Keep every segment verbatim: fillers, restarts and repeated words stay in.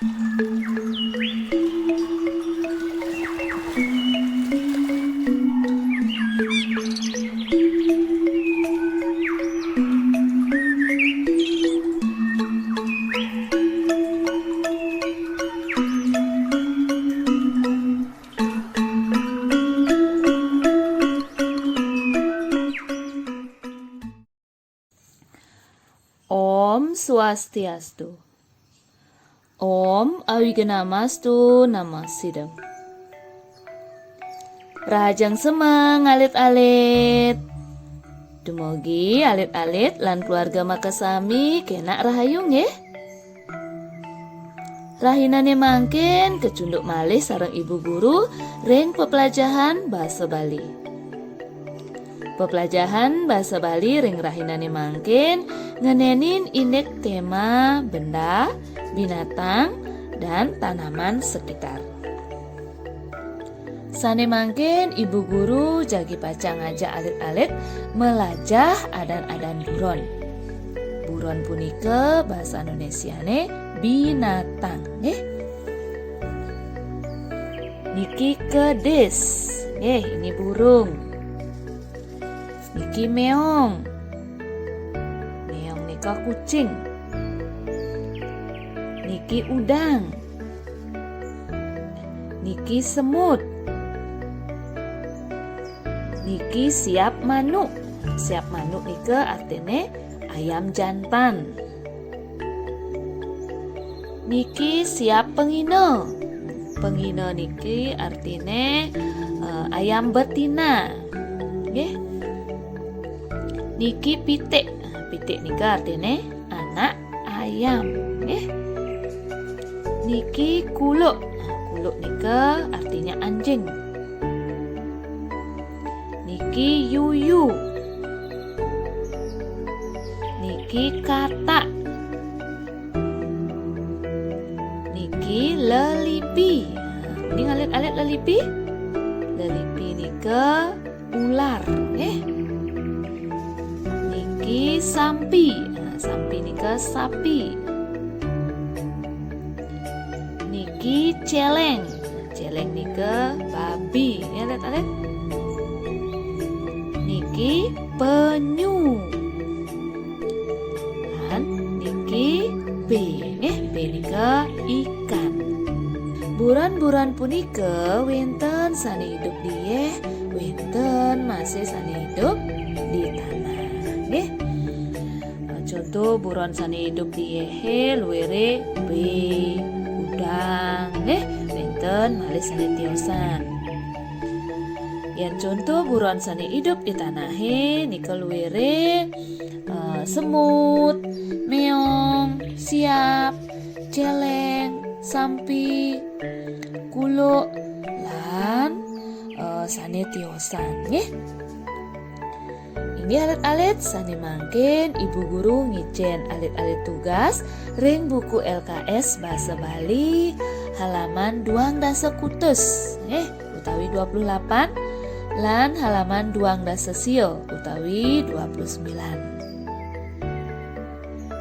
Om Swastiastu. Om Awignamastu Namasidam. Rahajeng semeng alit-alit. Dumogi alit-alit lan keluarga makasami kenak rahayu nggih. Rahinane mangkin kecunduk malih sareng Ibu Guru ring peplajahan basa Bali. Peplajahan basa Bali ring rahinane mangkin ngenenin indik tema benda, binatang, dan tanaman sekitar. Sane mangkin Ibu Guru jagi pacang ngajak alit-alit melajah adan-adan buron. Buron punika basa Indonesiane binatang, nggih. Niki kedis, nggih, ini burung. Niki meong. Meong nika kucing. Niki udang. Niki semut. Niki siap manuk. Siap manuk nika artine ayam jantan. Niki siap pengina. Pengina niki artine, eh, ayam betina. Nggih. Niki pitik. Pitik nika artine anak ayam, nggih. Niki kuluk. Kuluk nika artinya anjing. Niki yuyu. Niki katak. Niki lelipi. Nah, ini alit-alit lelipi. Lelipi nika ular, nggih. Niki sampi. Nah, sampi nika sapi. Niki celeng. Celeng nika babi, ya, alit-alit. Niki penyu. Lan niki be, nggih, be nika ikan. Buron-buron punika wenten sane idup dieh, wenten masih sane idup di tanah, nggih. Conto buron sane idup diehe luwere be, udang, nggih, wenten malih sane tiosan. Yen conto buron sane idup di tanahe nika luwere, eh, semut, meong, siap, celeng, sampi, kuluk, lan, eh, sane tiosan, nggih. Inggih alit-alit, sane mangkin Ibu Guru ngijen alit-alit tugas ring buku L K S Basa Bali halaman duang dasa kutus, nggih, utawi dua puluh delapan, lan halaman duang dasa sia utawi dua puluh sembilan.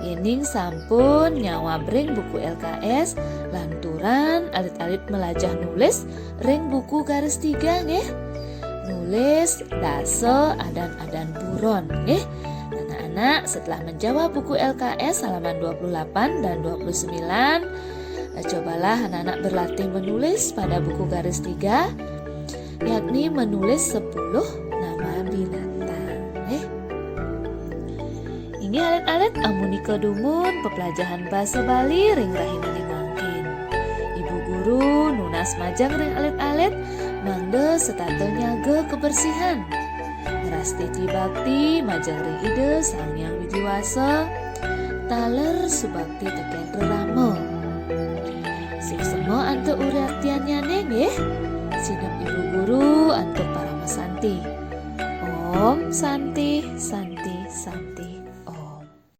Yening sampun nyawab ring buku L K S, lanturan alit-alit melajah nulis ring buku garis tiga, nggih. Nulis dasa adan-adan buron, nggih. Anak-anak, setelah menjawab buku L K S halaman dua puluh delapan dan dua puluh sembilan, eh, cobalah anak-anak berlatih menulis pada buku garis tiga, yakni menulis sepuluh nama binatang, nggih. Inggih alit-alit, amunika dumun peplajahan basa Bali ring rahinane mangkin. Ibu Guru nunas majeng ring alit-alit, mangda setata nyaga kebersihan. Ngrastiti bakti majeng ring Ida Sang Hyang Widi Wasa, taler subakti teken rerama. Suksema antuk uriatiannyane nggih. Sineb Ibu Guru antuk parama santi. Om Santi, Santi, Santi.